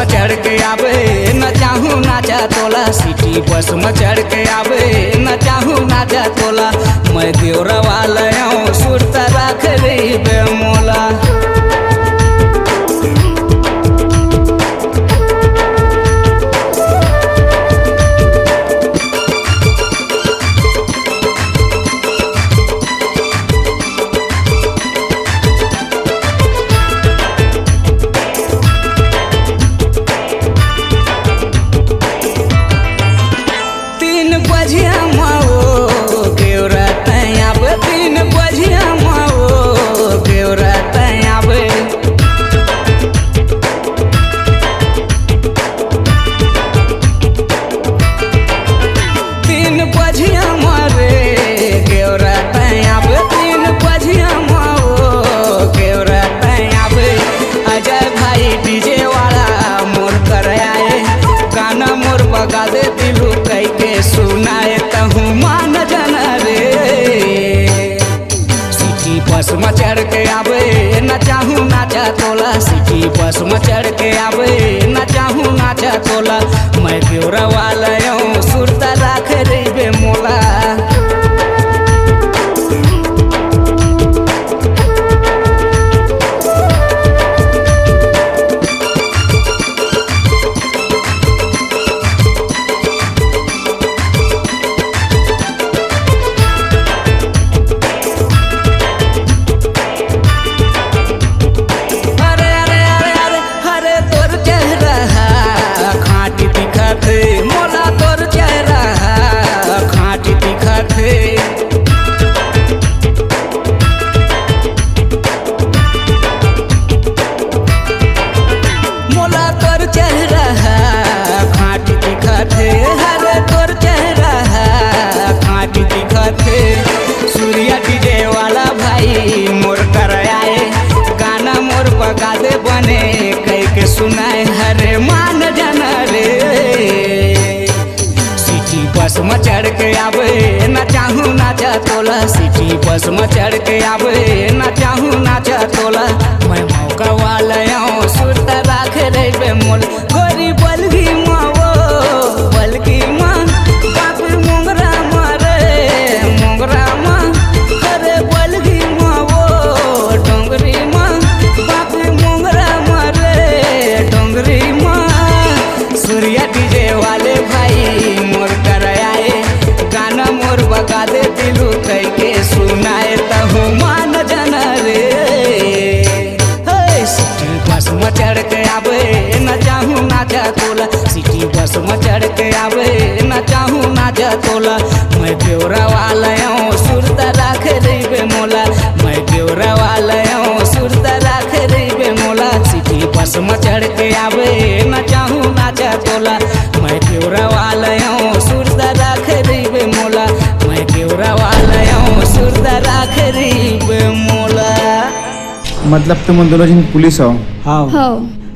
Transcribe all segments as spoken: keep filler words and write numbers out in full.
चढ़ के आबे, नचाहूँ नाचा तोला, सिटी बस म चढ़ के आबे, नचाहूँ नाचा तोला, मैं देवरा वाला आऊँ, सुरता राख रहिबे मोला। तीन बजिया म ओ गेवरा तैं आबे, तीन बजिया म ओ गेवरा तैं आबे। तीन बजिया म रे गेवरा तैं आबे, तीन बजिया म ओ गेवरा तैं आबे। अजय भाई डीजे वाला मोर कर आए, गाना मोर बगा दे दिलू कह के सुनाए, तहूँ मान जाना रे। सिटी बस म चढ़ के आबे, नचाहूँ नाचा तोला, सिटी बस म चढ़ के आबे, नचाहूँ नाचा तोला, मैं ब्योरा वाला आऊँ, सुरता राख रहिबे मोला। अरे, अरे, अरे, अरे, अरे, तोर चेहरा हा खाँटी दिखत हे, मोला तोर चेहरा हा खाँटी दिखत हे। मोला तोर चेहरा हा खाँटी दिखत हे, हरे तोर चेहरा हा खाँटी दिखत हे। सूर्या डीजे वाला भाई मोर कर आए, गाना मोर बगा दे बने कह के सुनाए, हरे मान जाना रे। सिटी बस म चढ़ के आबे, नचाहूँ नाचा तोला, सिटी बस म चढ़ के आबे, नचाहूँ नाचा तोला, मैं मौका वाला आऊँ, सुरता राख रहिबे मोला। गोरी बलगी मा ओ, बलगी मा, बाप मोंगरा मा रे, मोंगरा मा, अरे बलगी मा ओ, डोंगरी मा, बाप मोंगरा मा रे, डोंगरी मा। सूर्या डीजे वाले भाई मोर कर आए, गाना मोर बगा दे दिलू कह के सुनाए, तहूँ मान जाना रे। हे, सिटी बस म चढ़ के आबे, नचाहूँ नाचा तोला, सिटी बस म चढ़ के आबे, नचाहूँ नाचा तोला, मैं ब्योरा वाला आऊँ, सुरता राख रहिबे मोला, मैं ब्योरा वाला आऊँ, सुरता राख रहिबे मोला, सिटी बस म चढ़ के आबे, नचाहूँ नाचा तोला, मैं ब्योरा वाला आऊँ, सुरता राख रहिबे मोला, मैं ब्योरा वाला आऊँ, सुरता राख रहिबे मोला। मतलब तुमन दोनों झन पुलिस हो? हाँ। हाँ।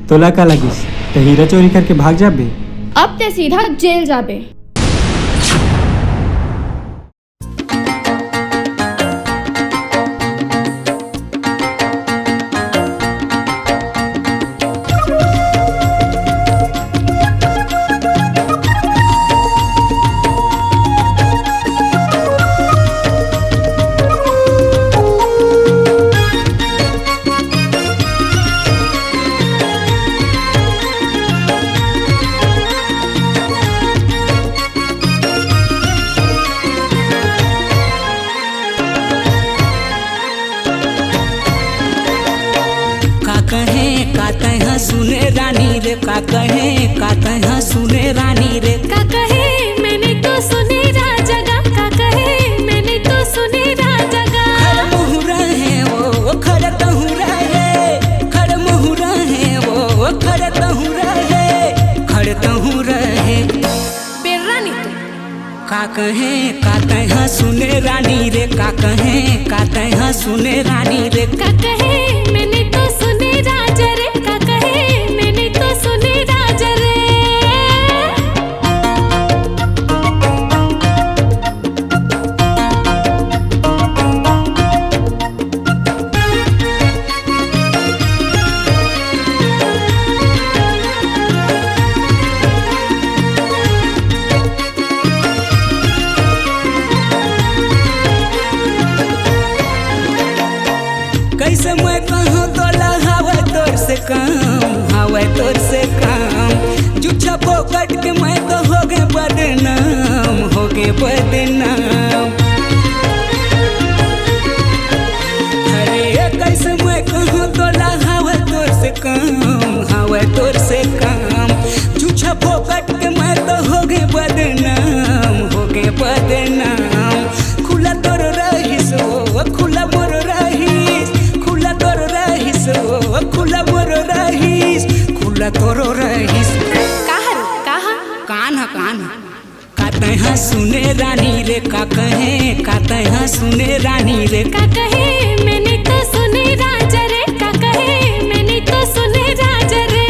तोला का लगिस? ते हीरा चोरी करके भाग जाबे? अब ते सीधा जेल जाबे। का कहे का तैं हा सुने रानी रे, का कहे का तैं हा सुने रानी रे। का कहे मैंने तो सुने राजा गा, का कहे मैंने तो सुने राजा गा। खड़ मुँह रहे वो, खड़ तहूँ रहे, खड़ मुँह रहे वो, खड़ तहूँ रहे, खड़ तहूँ रहे। बेर्रा नहीं तो। का कहे का तैं हा सुने रानी रे, का कहे का तैं हा सुने रानी रे। का कहे मैंने तो सुने राजा रे, का कहे मैंने तो सुने राजा रे। बदनाम। अरे, ये कैसे मैं कहूँ तोला, हवय तोर से कम, हवय तोर से कम। झूठा फोकट के मैं तो हो गे बदनाम, हो गे बदनाम। खुला तोर रहिस ओ, खुला मोर रहिस, खुला तोर रहिस ओ, खुला मोर रहिस, खुला तोर रहिस। कहाँ रे, कहाँ? कान ह, कान ह। का तैहा सुने रानी रे का कहे, का तैहा सुने रानी रे। का कहे मैंने तो सुने राजा रे, का कहे मैंने तो सुने राजा रे।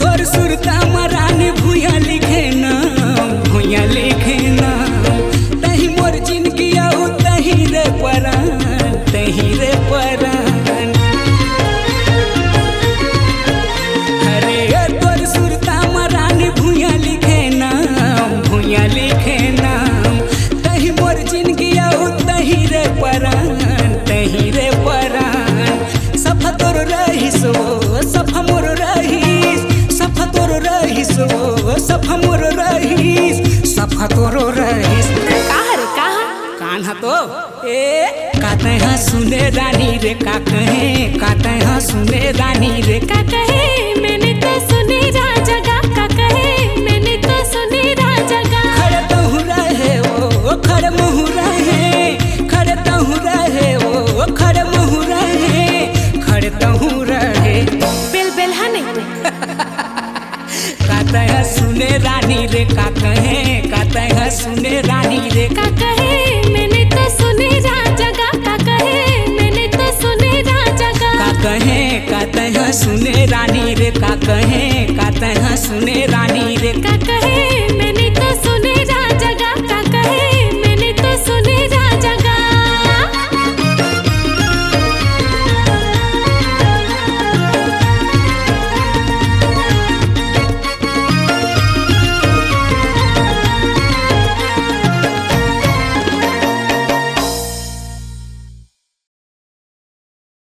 तोर सुरता म रानी भुइयां लिखे नाम, भुइयां लिखे नाम। तहीं मोर जिनगी अउ तहीं रे परान, तहीं रे परान। अरे, तोर सुरता म रानी भुइयां लिखे नाम, भुइयां लिखे नाम। तहीं मोर जिनगी अउ तहीं रे परान, तहीं रे परान। सफा तोर रहिस ओ, सफा मोर रहिस, सफा तोर रहिस ओ, सफा मोर रहिस, सफा तोर रहिस। कहाँ रे, कहाँ? कान ह तो। ए, का तैहा सुने रानी रे, का कहे, का तैहा सुने रानी रे। का कहे